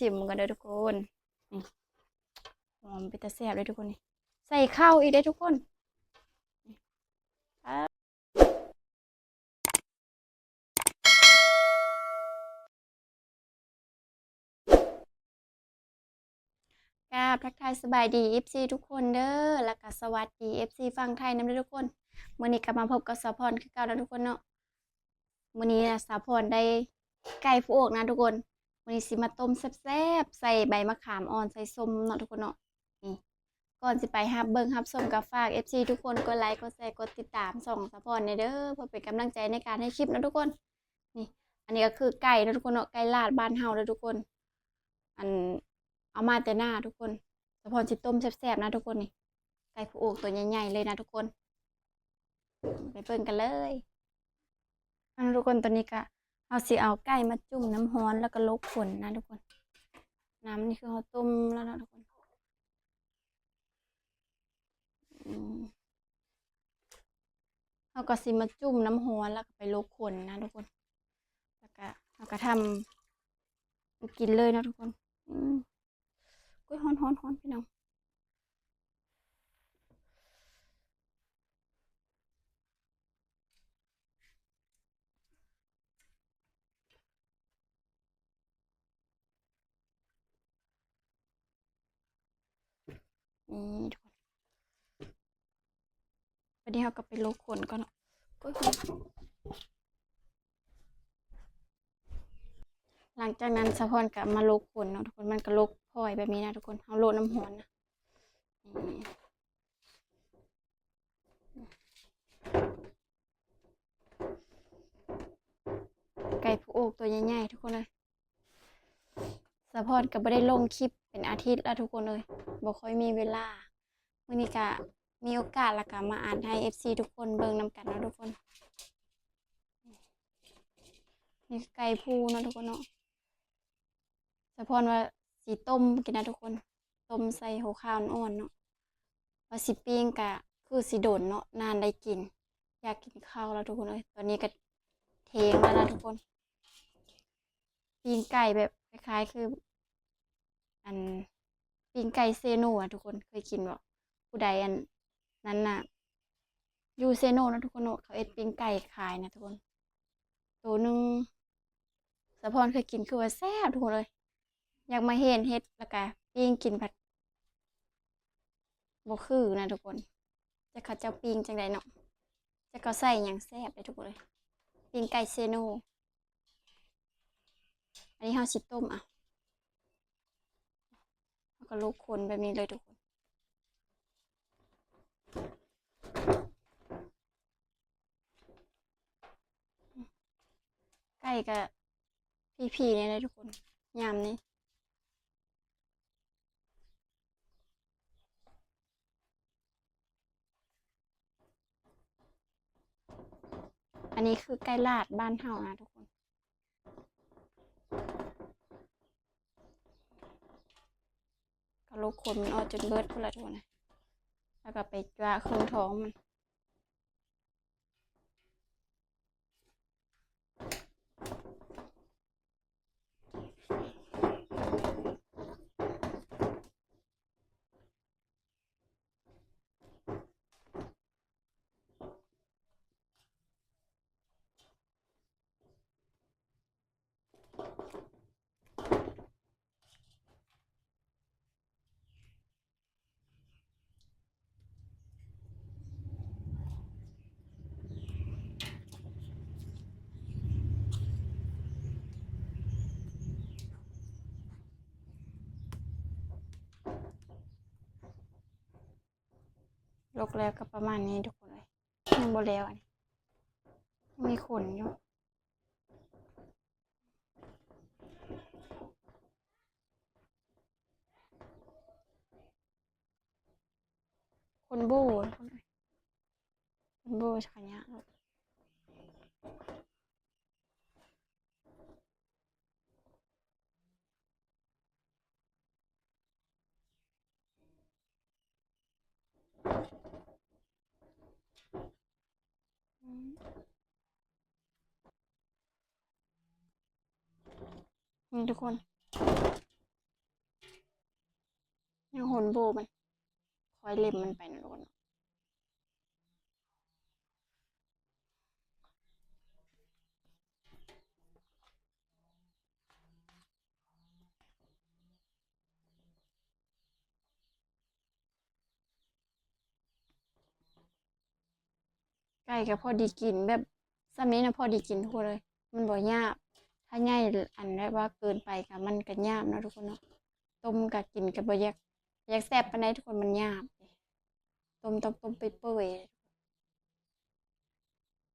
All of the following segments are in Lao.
ຊິມເບິ່ງກ່ອນເດີທຸກຄົນ. ນີ້ ຫອມເປັນຕາແຊບເດ້ທຸກຄົນນີ້. ໃສ່ເຂົ້າອີກເດ້ທຸກຄົນ. ກາບທັກທາຍສະບາຍດີ ເອັຟຊີ ທຸກຄົນເດີ ແລ້ວກະສະຫວັດດີ ເອັຟຊີ ຝັ່ງໄທນຳເດີທຸກຄົນ. ມື້ນີ້ກະມາພົບກັບສາວພອນຄືເກົ່າເນາະທຸກຄົນເນາະ. ມື້ນີ້ສາວພອນໄດ້ໄກ່ຜູ້ໂອກນະທຸກຄົນ. ມື້ນີ້ຊິມາຕົ້ມແຊບໆ ໃສ່ໃບມະຂາມອ່ອນ ໃສ່ສົ້ມເນາະທຸກຄົນເນາະ. ນີ້ ກ່ອນຊິໄປຮັບເບິ່ງຮັບຊົມ ກໍຝາກ ເອັຟຊີ ທຸກຄົນກົດໄລ ກົດແຊ ກົດຕິດຕາມຊ່ອງສາວພອນແດ່ເດີ ເພື່ອເປັນກຳລັງໃຈໃນການເຮັດຄລິບເນາະທຸກຄົນ. ນີ້ ອັນນີ້ກໍຄືໄກ່ເນາະທຸກຄົນເນາະ ໄກ່ລາດບ້ານເຮົາເດີທຸກຄົນ. ອັນ ເອົາມາແຕ່ນາທຸກຄົນ. ສາວພອນຊິຕົ້ມແຊບໆນະທຸກຄົນນີ້. ໄກ່ຜູ້ໂອກຕົວໃຫຍ່ໆເລີຍນະທຸກຄົນ. ໄປເບິ່ງກັນເລີຍ. ເອົານະທຸກຄົນ ຕອນນີ້ກະເຮົາຊິເອົາໄກ່ມາຈຸ່ມນ້ຳຮ້ອນ ແລ້ວກໍລົກຂົນນະທຸກຄົນ. ນ້ຳນີ້ຄືເຮົາຕົ້ມແລ້ວເນາະທຸກຄົນ. ອືມ ເຮົາກໍຊິມາຈຸ່ມນ້ຳຮ້ອນ ແລ້ວກໍໄປລົກຂົນນະທຸກຄົນ. ແລ້ວກໍເຮົາກໍທຳກິນເລີຍເນາະທຸກຄົນ. ອືມ ໂອ້ຍ ຮ້ອນໆໆ ພີ່ນ້ອງ. ນີ້ທຸກຄົນ ບັດນີ້ເຮົາກໍໄປລົກຂົນກ່ອນເນາະ. ໂອ້ຍ ຫຼັງຈາກນັ້ນສາວພອນກໍມາລົກຂົນເນາະທຸກຄົນ. ມັນກໍລົກພອຍແບບນີ້ນະທຸກຄົນ. ເຮົາໂລດນ້ຳຮ້ອນນະ. ນີ້ ໄກ່ຜູ້ໂອກຕົວໃຫຍ່ໆ ທຸກຄົນເອີຍ. ສາວພອນກໍບໍ່ໄດ້ລົງຄລິບເປັນອາທິດແລ້ວທຸກຄົນເອີຍ ບໍ່ຄ່ອຍມີເວລາ. ມື້ນີ້ກະມີໂອກາດ ແລ້ວກະມາອັດໃຫ້ ເອັຟຊີ ທຸກຄົນເບິ່ງນຳກັນເນາະທຸກຄົນ. ນີ້ຄືໄກ່ຜູ້ເນາະທຸກຄົນເນາະ. ສາວພອນວ່າຊິຕົ້ມກິນນະທຸກຄົນ ຕົ້ມໃສ່ຫົວຂາອ່ອນໆເນາະ. ວ່າຊິປີ້ງກະຄືຊິດົນເນາະ ນານໄດ້ກິນ. ຢາກກິນເຂົ້າແລ້ວທຸກຄົນເອີຍ. ຕອນນີ້ກະທ່ຽງແລ້ວນະທຸກຄົນ. ປີ້ງໄກ່ແບບຄ້າຍໆຄື ອັນ ປີ້ງໄກ່ເຊໂນນະທຸກຄົນ ເຄີຍກິນບໍ່? ຜູ້ໃດອັນນັ້ນນະ ຢູ່ເຊໂນນະທຸກຄົນເນາະ ເຂົາເຮັດປີ້ງໄກ່ຂາຍນະທຸກຄົນ. ໂຕໜຶ່ງ ສາວພອນເຄີຍກິນ ຄືວ່າແຊບທຸກຄົນເອີຍ. ຢາກມາເຫັນເຮັດ ແລ້ວກະປີ້ງກິນ ພັດບໍ່ຄືນະທຸກຄົນ. ຈັກເຂົາເຈົ້າປີ້ງຈັ່ງໃດເນາະ ຈັກເຂົາໃສ່ຫຍັງ. ແຊບເດ້ທຸກຄົນເອີຍ ປີ້ງໄກ່ເຊໂນ. ອັນນີ້ເຮົາຊິຕົ້ມ ອ່ະ ເຮົາກໍລົກຂົນແບບນີ້ເລີຍທຸກຄົນ. ໄກ່ກະພີໆນີ້ແຫຼະທຸກຄົນ ຍາມນີ້. ອັນນີ້ຄືໄກ່ລາດບ້ານເຮົານະທຸກຄົນ. ກໍລົກຂົນມັນອອກຈົນເບິດພຸ້ນລະທຸກຄົນນະ ແລ້ວກໍໄປຈ້ວະເຄື່ອງທ້ອງມັນ. ລົກແລ້ວກໍປະມານນີ້ທຸກຄົນເອີຍ. ຍັງບໍ່ແລ້ວ ອັນນີ້ມີຂົນຢູ່. ຂົນໂບ້ ຂົນໂບ້ ຂະຫຍະ. ນີ້ທຸກຄົນ ໂບ້ມັນ ຄ່ອຍເລັມມັນໄປນະທຸກຄົນ. ໄກ່ກໍພໍດີກິນ ແບບສ່ຳນີ້ນະ ພໍດີກິນທຸກຄົນເອີຍ ມັນບໍ່ຫຍາບ. ຖ້າໃຫຍ່ ອັນ ແບບວ່າເກີນໄປກໍ ມັນກໍຫຍາບເນາະທຸກຄົນເນາະ. ຕົ້ມກໍກິນກໍບໍ່ຢາກ ຢາກແຊບປານໃດທຸກຄົນ ມັນຫຍາບ. ຕົ້ມຕ້ອງຕົ້ມເປື່ອຍໆ.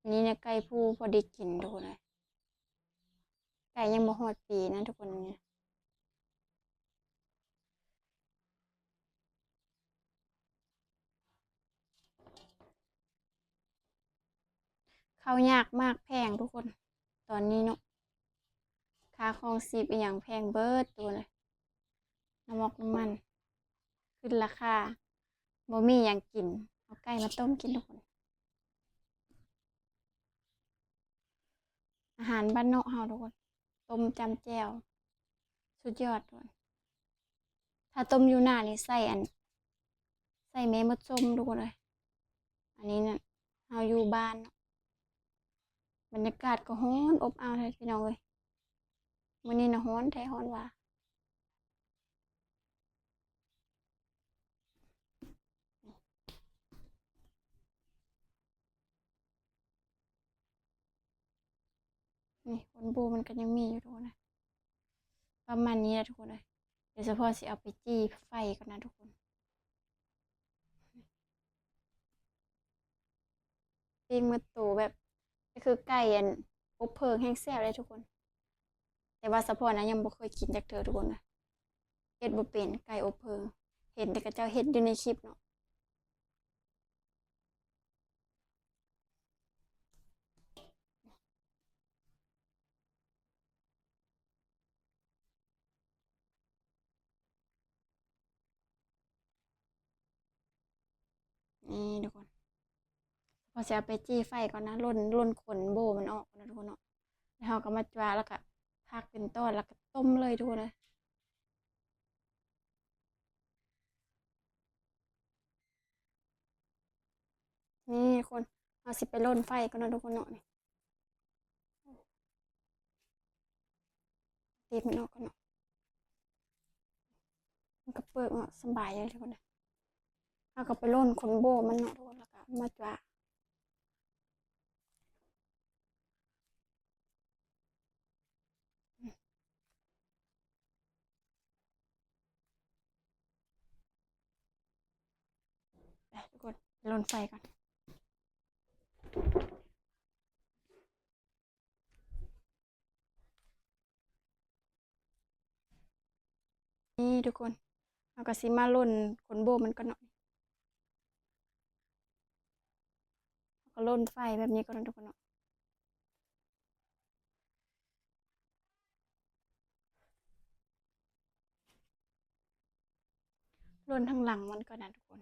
ອັນນີ້ນະ ໄກ່ຜູ້ພໍດີກິນທຸກຄົນເອີຍ ໄກ່ຍັງບໍ່ຮອດປີນະທຸກຄົນ. ເຂົ້າຍາກໝາກແພງທຸກຄົນ ຕອນນີ້ເນາະ. ຄ່າຄອງຊີບອີ່ຫຍັງແພງເບິດທຸກຄົນເອີຍ. ນ້ຳມັນ ນ້ຳມັນຂຶ້ນລາຄາ ບໍ່ມີຫຍັງກິນ ເອົາໄກ່ມາຕົ້ມກິນທຸກຄົນ. ອາຫານບ້ານນອກເຮົາທຸກຄົນ ຕົ້ມຈ້ຳແຈ່ວ ສຸດຍອດທຸກຄົນ. ຖ້າຕົ້ມຢູ່ໜ້ານີ້ໃສ່ອັນ ໃສ່ແມ່ມົດສົ້ມທຸກຄົນເອີຍ. ອັນນີ້ນະ ເຮົາຢູ່ບ້ານເນາະ ບັນຍາກາດກໍຮ້ອນອົບອ້າວແທ້ພີ່ນ້ອງເອີຍ. ມື້ນີ້ນະຮ້ອນແທ້ຮ້ອນວ່າ. ນີ້ ຄົນໂບ້ມັນກໍຍັງມີຢູ່ທຸກຄົນເອີຍ. ປະມານນີ້ແຫຼະທຸກຄົນເອີຍ. ດຽວສະພອນຊິເອົາໄປຈີ່ໄຟກ່ອນນະທຸກຄົນ. ປີ້ງໝົດໂຕແບບ ຄືໄກ່ອັນອົບເຜິ້ງແຮງແຊບເດ້ທຸກຄົນ. ແຕ່ວ່າສະພອນນະຍັງບໍ່ເຄີຍກິນຈັກເທື່ອທຸກຄົນເອີຍ. ເຮັດບໍ່ເປັນໄກ່ອົບເຜິ້ງ ເຫັນແຕ່ເຂົາເຈົ້າເຮັດຢູ່ໃນຄລິບເນາະ. ນີ້ທຸກຄົນ ພໍຊິເອົາໄປຈີ່ໄຟກ່ອນນະ ຫຼົ່ນ ຫຼົ່ນຂົນໂບ້ມັນອອກກ່ອນນະທຸກຄົນເນາະ. ແລ້ວເຮົາກໍມາຈວກ ແລ້ວກໍພັກເປັນຕອນ ແລ້ວກໍຕົ້ມເລີຍທຸກຄົນເອີຍ. ນີ້ທຸກຄົນ ເຮົາຊິໄປຫຼົ່ນໄຟກ່ອນເນາະທຸກຄົນເນາະ. ນີ້ ຕີບມັນອອກກ່ອນເນາະ ມັນກໍເປີກເນາະ ສະບາຍເລີຍທຸກຄົນເອີຍ. ເຮົາກໍໄປຫຼົ່ນຂົນໂບ້ມັນເນາະທຸກຄົນ ແລ້ວກໍມາຈວກ. ໄປທຸກຄົນ ລົນໄຟກ່ອນ. ນີ້ທຸກຄົນ ເຮົາກໍຊິມາຫຼົ່ນຂົນໂບ້ມັນກ່ອນເນາະ. ເຮົາກໍຫຼົ່ນໄຟແບບນີ້ກ່ອນເນາະທຸກຄົນເນາະ. ຫຼົ່ນທາງຫຼັງມັນກ່ອນນະທຸກຄົນ.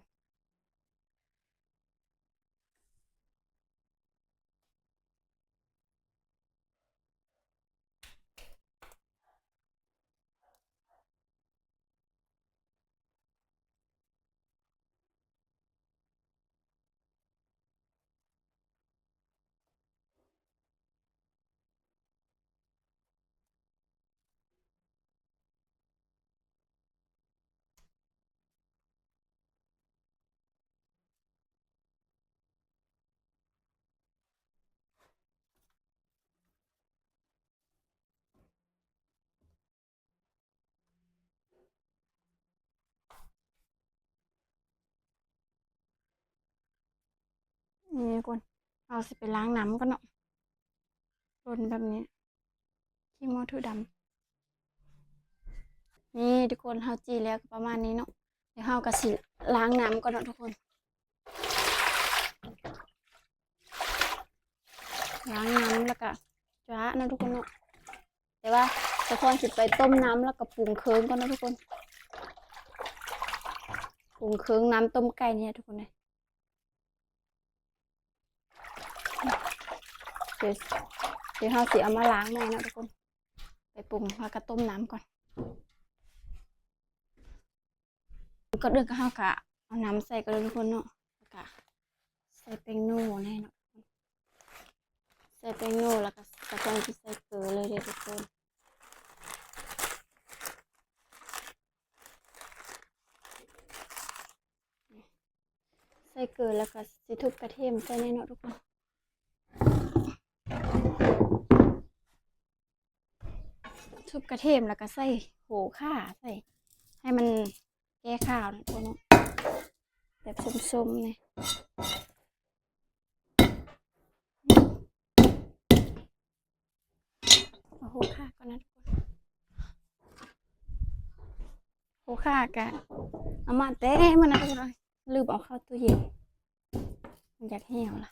ນີ້ທຸກຄົນ ເຮົາຊິໄປລ້າງນ້ຳກ່ອນເນາະ. ຫຼົ່ນແບບນີ້ ຂີ້ໝໍ້ຖືດຳ. ນີ້ທຸກຄົນ ເຮົາຈີ່ແລ້ວກໍປະມານນີ້ເນາະ. ດຽວເຮົາກໍຊິລ້າງນ້ຳກ່ອນເນາະທຸກຄົນ. ລ້າງນ້ຳແລ້ວກໍຈວກເນາະທຸກຄົນເນາະ. ແຕ່ວ່າສະພອນຊິໄປຕົ້ມນ້ຳແລ້ວກໍປຸງເຄື່ອງກ່ອນເນາະທຸກຄົນ. ປຸງເຄື່ອງນ້ຳຕົ້ມໄກ່ນີ້ທຸກຄົນເອີຍ. ດຽວ ດຽວເຮົາຊິເອົາມາລ້າງໃໝ່ເນາະທຸກຄົນ. ໄປປຸງແລ້ວກໍຕົ້ມນ້ຳກ່ອນ. ກ່ອນອື່ນກໍເຮົາກໍເອົານ້ຳໃສ່ກ່ອນເດີທຸກຄົນເນາະ ແລ້ວກໍໃສ່ແປ້ງນົວແນ່ເນາະ ໃສ່ແປ້ງນົວ ແລ້ວກໍສະພອນຊິໃສ່ເກືອເລີຍເດີທຸກຄົນ. ໃສ່ເກືອ ແລ້ວກໍຊິທຸບກະທຽມໃສ່ແນ່ເນາະທຸກຄົນ. ທຸບກະທຽມ ແລ້ວກໍໃສ່ໂຫຂ່າໃສ່ ໃຫ້ມັນແກ່ຄາວເນາະທຸກຄົນເນາະ ແບບສົ້ມໆນີ້. ເອົາໂຫຂ່າກ່ອນນະທຸກຄົນ ໂຫຂ່າກະເອົາມາແຕ່ມື້ນັ້ນທຸກຄົນ ລືມເອົາເຂົ້າຕູ້ເຢັນ ມັນຢາກແຫ້ວລະ.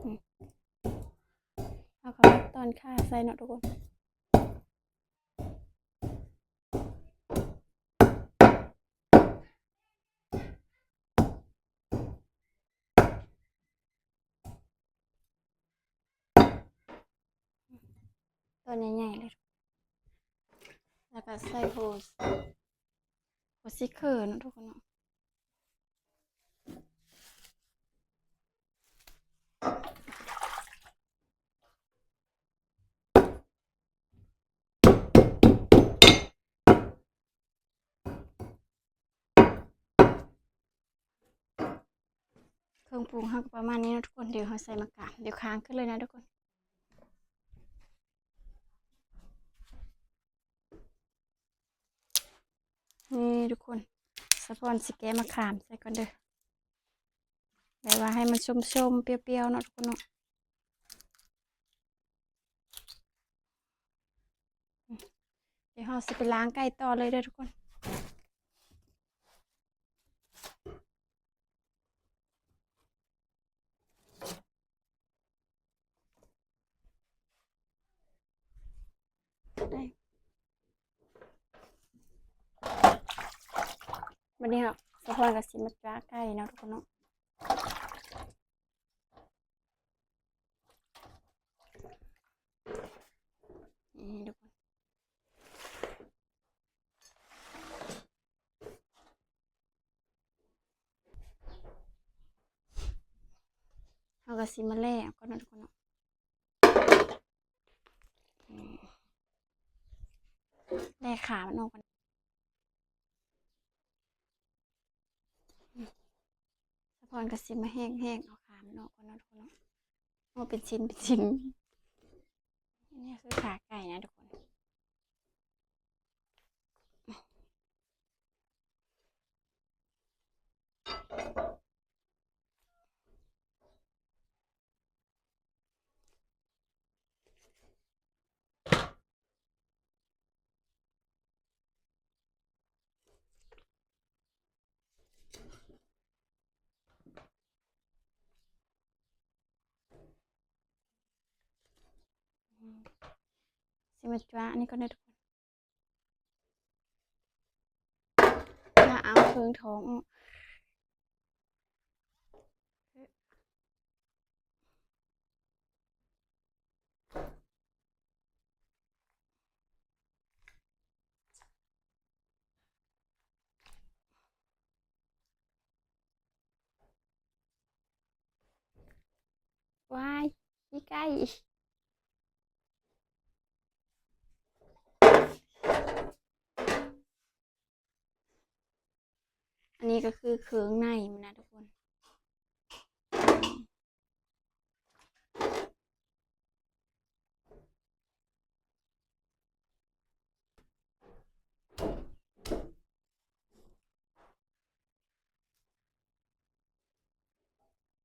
ອືມ ເຮົາກໍຕອນຂ່າໃສ່ເນາະທຸກຄົນ. ຕອນໃຫຍ່ໆເລີຍ ແລ້ວກໍໃສ່ໂຫ ຫົວສີເຂີເນາະທຸກຄົນເນາະ. ເຄື່ອງປຸງເຮົາກໍປະມານນີ້ເນາະທຸກຄົນ. ດຽວເຮົາໃສ່ໝາກກາມ ດຽວຄ້າງຂຶ້ນເລີຍນະທຸກຄົນ. ນີ້ທຸກຄົນ ສະພອນຊິແກະໝາກຂາມໃສ່ກ່ອນເດີ ແບບວ່າໃຫ້ມັນຊົມໆ ປ່ຽວໆ ເນາະທຸກຄົນເນາະ. ດຽວເຮົາຊິໄປລ້າງໄກ່ຕໍ່ເລີຍເດີທຸກຄົນ. ບັດນີ້ເຮົາ ສະພອນກໍຊິມາຈ້າໄກ່ເນາະທຸກຄົນເນາະ. ນີ້ທຸກຄົນ ເຮົາກໍຊິມາແລ່ເອົາກ່ອນເນາະທຸກຄົນເນາະ. ແລ່ຂາມັນອອກກ່ອນ. ສະພອນກໍຊິມາແຫກໆ ເອົາຂາມັນອອກກ່ອນເນາະທຸກຄົນເນາະ. ໂອ້ ເປັນຊິ້ນເປັນຊິ້ນ. ນີ້ຄືຂາໄກ່ນະທຸກຄົນ. ຊິມາຈ້າອັນນີ້ກ່ອນເດີທຸກຄົນ. ຖ້າເອົາເຄິ່ງທ້ອງອອກ. ວ້າຍ ຂີ້ໄກ່. ອັນນີ້ກໍຄືເຄື່ອງໃນມັນນະທຸກຄົນ.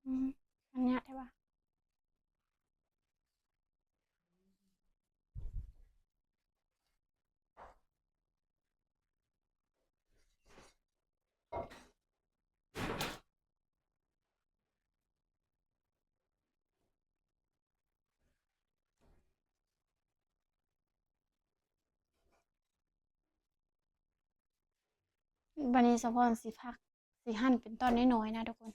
ອືມ ອັນຍາກແທ້ວ່າ. ບັດນີ້ສະພອນຊິຜັກ ຊິຫັນເປັນຕອນນ້ອຍໆ ນະທຸກຄົນ.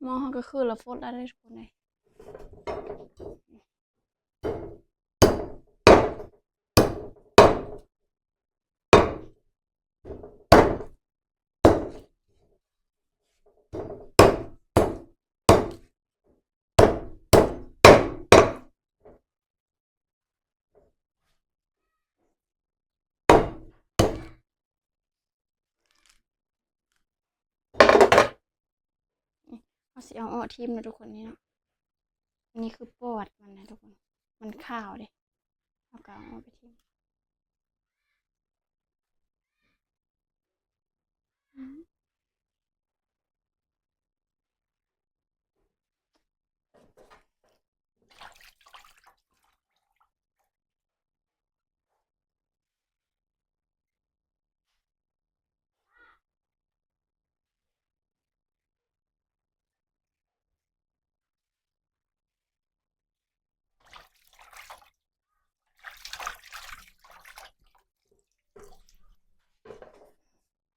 ໝໍ້ເຮົາກໍຄືລະຟົດລະເດີທຸກຄົນເອີຍ. ນີ້ ຊິເອົາອອກຖິ້ມເນາະທຸກຄົນ ນີ້ເນາະ. ອັນນີ້ຄືປອດມັນນະທຸກຄົນ ມັນຂາວເດ້ ເຮົາກໍເອົາອອກໄປຖິ້ມ.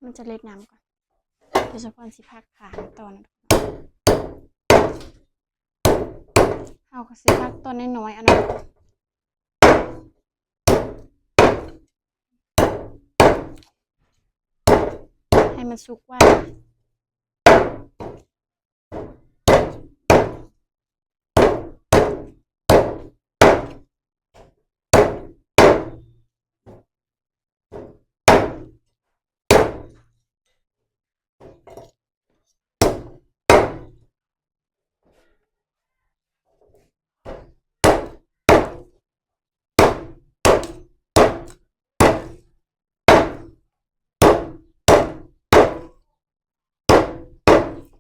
ມັນຈະເລັດນ້ຳກ່ອນ ໂດຍສະເພາະຊິພັກຂາມັນຕອນ ເຮົາກໍຊິພັກຕອນນ້ອຍໆ ເອົາເນາະ ໃຫ້ມັນສຸກໄວ.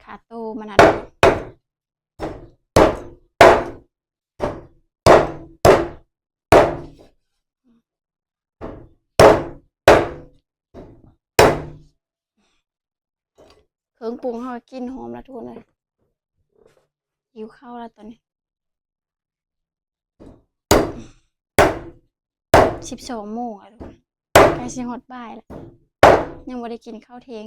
ຂາໂຕມັນນະ ເຄື່ອງປຸງເຮົາກໍກິ່ນຫອມແລ້ວທຸກຄົນເອີຍ. ຫິວເຂົ້າແລ້ວຕອນນີ້ ສິບສອງໂມງແລ້ວທຸກຄົນ ໃກ້ຊິຮອດບ່າຍແລ້ວ ຍັງບໍ່ໄດ້ກິນເຂົ້າທ່ຽງ.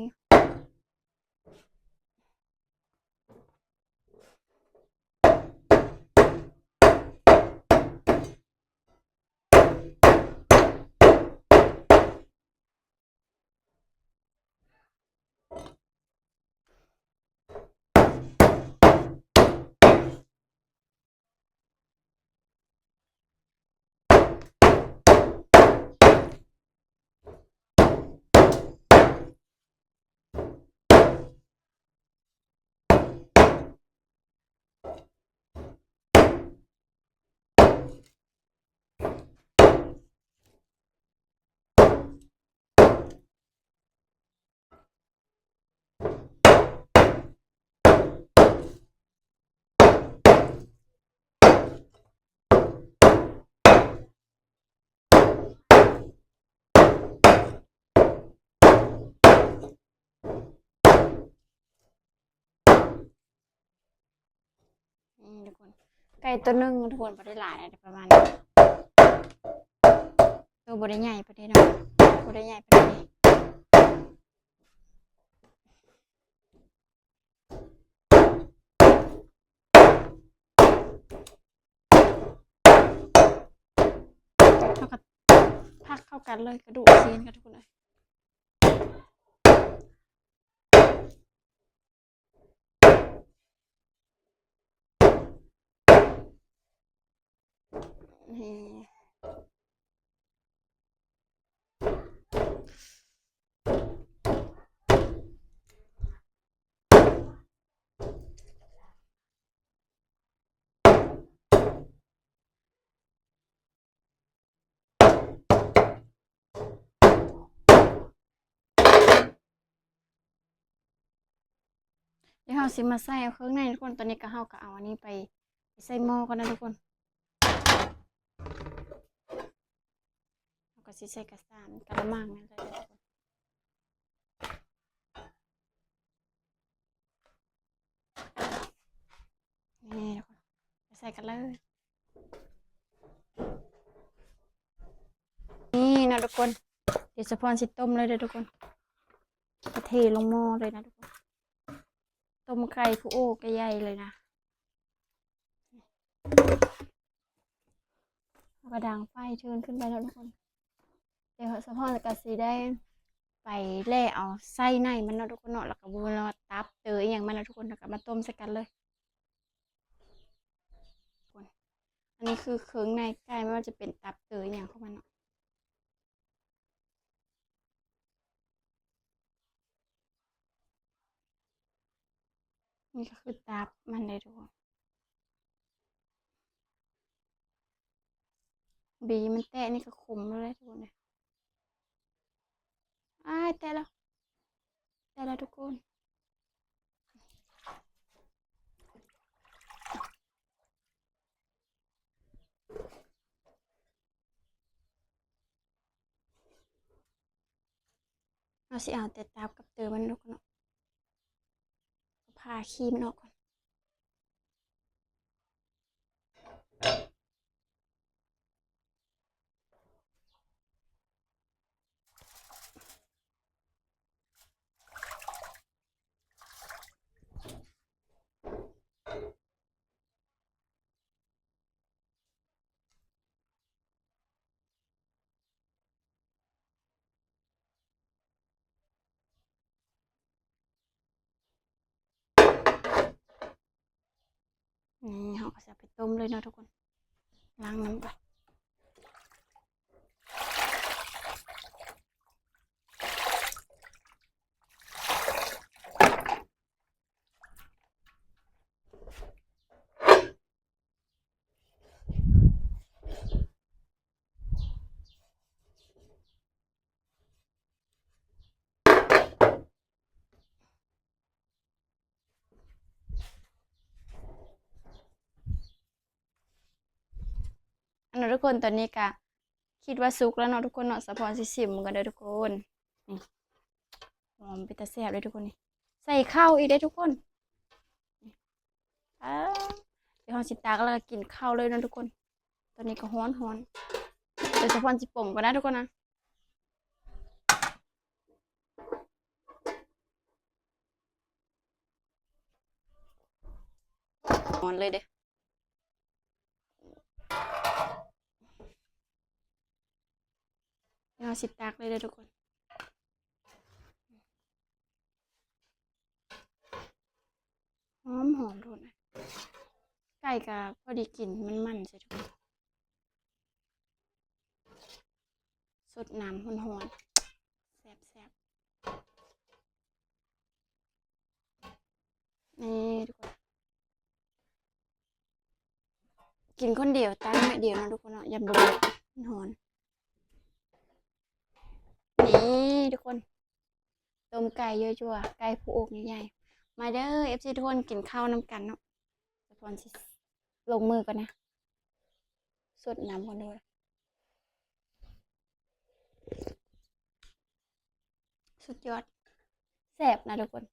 ນີ້ທຸກຄົນ ໄກ່ຕົວໜຶ່ງທຸກຄົນ ບໍ່ໄດ້ຫຼາຍ ປະມານນີ້ ໂຕບໍ່ໄດ້ໃຫຍ່ປານໃດເນາະ ບໍ່ໄດ້ໃຫຍ່ປານໃດ. ເຮົາກໍພັກເຂົ້າກັນເລີຍ ກະດູກຊີ້ນກັນທຸກຄົນເອີຍ. ນີ້ ດຽວເຮົາຊິມາໃສ່ເອົາເຄື່ອງໃນທຸກຄົນ. ຕອນນີ້ກໍ ເຮົາກໍເອົາອັນນີ້ໄປ ໄປໃສ່ໝໍ້ກ່ອນນະທຸກຄົນ. ເຮົາກໍຊິໃສ່ກະສານ ກະລະມັງນັ້ນເລີຍທຸກຄົນ. ນີ້ທຸກຄົນ ໄປໃສ່ກັນເລີຍ. ນີ້ເນາະທຸກຄົນ ດຽວສະພອນຊິຕົ້ມເລີຍເດີທຸກຄົນ. ກະເທລົງໝໍ້ເລີຍນະທຸກຄົນ. ຕົ້ມໄຂ່ຜູ້ໂອ້ກະໃຫຍ່ເລີຍນະ. ເຮົາກໍດັງໄຟເທີນຂຶ້ນໄປເນາະທຸກຄົນ. ດຽວສະພອນກໍຊິໄດ້ໄປແລ່ເອົາໄສ້ໃນມັນເນາະທຸກຄົນເນາະ ແລ້ວກໍບໍ່ແມ່ນວ່າຕັບເຕີອີ່ຫຍັງມັນເນາະທຸກຄົນ ແລ້ວກໍມາຕົ້ມໃສ່ກັນເລີຍ. ອັນນີ້ຄືເຄື່ອງໃນໄກ່ ບໍ່ວ່າຈະເປັນຕັບເຕີອີ່ຫຍັງຂອງມັນເນາະ. ນີ້ກໍຄືຕັບມັນເດ້ທຸກຄົນ. ບີມັນແຕກນີ້ກໍຂົມແລ້ວເດ້ທຸກຄົນເດ້. ອ້າຍ ແຕກແລ້ວ ແຕກແລ້ວທຸກຄົນ. ເຮົາຊິເອົາແຕ່ຕັບກັບເຕີມັນທຸກຄົນເນາະ, ຜ່າຂີ້ມັນອອກກ່ອນ. ນີ້ເຮົາກໍຊິເອົາໄປຕົ້ມເລີຍເນາະທຸກຄົນ, ລ້າງນ້ຳກ່ອນ. ອັນນັ້ນທຸກຄົນ, ຕອນນີ້ກະຄິດວ່າສຸກແລ້ວເນາະທຸກຄົນເນາະ. ສາວພອນຊິຊິມເບິ່ງກ່ອນເດີທຸກຄົນ. ນີ້ ຫອມເປັນຕາແຊບເລີຍທຸກຄົນ. ນີ້ ໃສ່ເຂົ້າອີກເດ້ທຸກຄົນ. ນີ້ ອາ ດຽວເຮົາຊິຕັກແລ້ວກໍກິນເຂົ້າເລີຍເນາະທຸກຄົນ. ຕອນນີ້ກໍຮ້ອນໆ, ດຽວສາວພອນຊິປົງກ່ອນນະທຸກຄົນນະ. ຮ້ອນເລີຍເດ້. ເຮົາຊິຕັກເລີຍເດີທຸກຄົນ. ຫອມໆ ທຸກຄົນ. ໄກ່ກໍພໍດີກິນ ມັນໆ ໃສ່ທຸກຄົນ. ສົດນ້ຳຮ້ອນໆ ແຊບໆ. ນີ້ທຸກຄົນ, ກິນຄົນດຽວ ຕັກໜ້ອຍດຽວເນາະທຸກຄົນເນາະ, ຢ້ານບໍ່ໝົດ ມັນຮ້ອນ. ນີ້ທຸກຄົນ, ຕົ້ມໄກ່ຍົວໆ ໄກ່ຜູ້ອົກໃຫຍ່ໆ. ມາເດີ ເອັຟຊີ ທຸກຄົນ, ກິນເຂົ້ານຳກັນເນາະ. ສາວພອນຊິລົງມືກ່ອນນະ, ສົດນ້ຳກ່ອນເດີ. ສຸດຍອດ ແຊບນະທຸກຄົນ.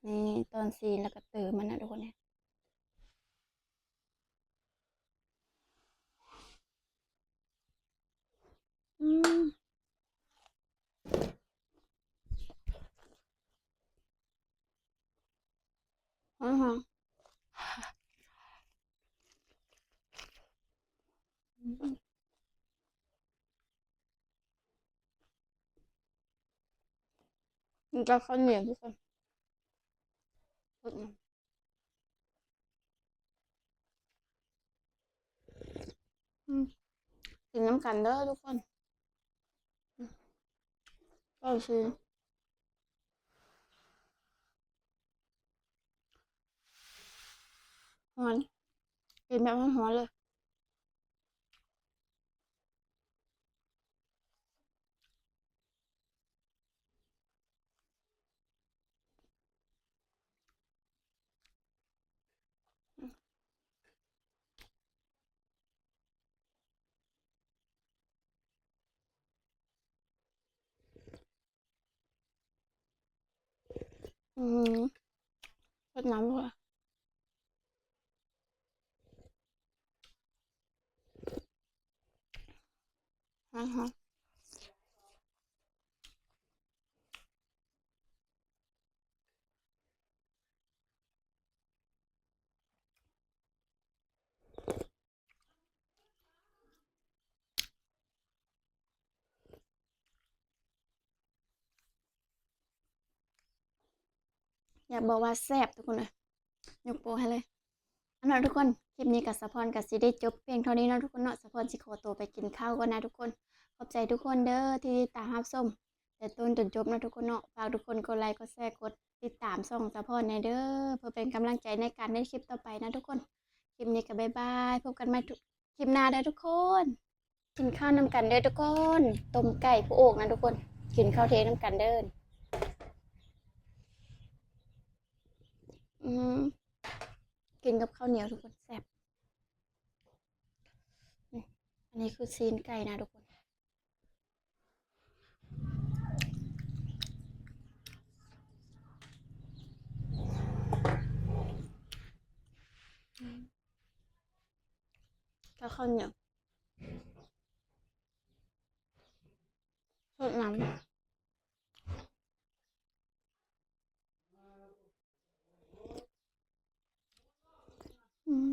ນີ້ຕອນຊີ້ນແລ້ວກໍເຕີມັນນະທຸກຄົນ. ນີ້ ອືມ ຫອມໆ. ອືມ ກິນກັບເຂົ້າໜຽວທຸກຄົນ. ອືມ ກິນນຳກັນເດີທຸກຄົນ. ອືມ ເອົາຊິ ຮ້ອນ ກິນແບບຮ້ອນໆ ເລີຍ. ອືມ ເປີດນ້ຳດ້ວຍ. ອືຮຶ. ຢາກບອກວ່າແຊບທຸກຄົນເອີຍ, ຍົກໂປ້ໃຫ້ເລີຍ. ເອົາເນາະທຸກຄົນ, ຄລິບນີ້ກໍສາວພອນກໍຊິໄດ້ຈົບພຽງເທົ່ານີ້ເນາະທຸກຄົນເນາະ. ສາວພອນຊິຂໍຕົວໄປກິນເຂົ້າກ່ອນນະທຸກຄົນ. ຂອບໃຈທຸກຄົນເດີທີ່ຕິດຕາມຮັບຊົມແຕ່ຕົ້ນຈົນຈົບເນາະທຸກຄົນເນາະ. ຝາກທຸກຄົນກົດໄລ ກົດແຊ ກົດ ຕິດຕາມຊ່ອງສາວພອນແດ່ເດີ ເພື່ອເປັນກຳລັງໃຈໃນການເຮັດຄລິບຕໍ່ໄປນະທຸກຄົນ. ຄລິບນີ້ກໍບາຍບາຍ ພົບກັນໃໝ່ທຸກ ຄລິບໜ້າເດີທຸກຄົນ. ກິນເຂົ້ານຳກັນເດີທຸກຄົນ. ຕົ້ມໄກ່ຜູ້ໂອກນະທຸກຄົນ. ກິນເຂົ້າທ່ຽງນຳກັນເດີ. ອືມ ກິນກັບເຂົ້າໜຽວທຸກຄົນ ແຊບ. ອືມ ອັນນີ້ຄືຊີ້ນໄກ່ນະທຸກຄົນ. ກັບເຂົ້າໜຽວ ໂຄດມັນ. ອືມ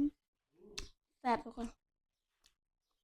ແຊບທຸກຄົນ.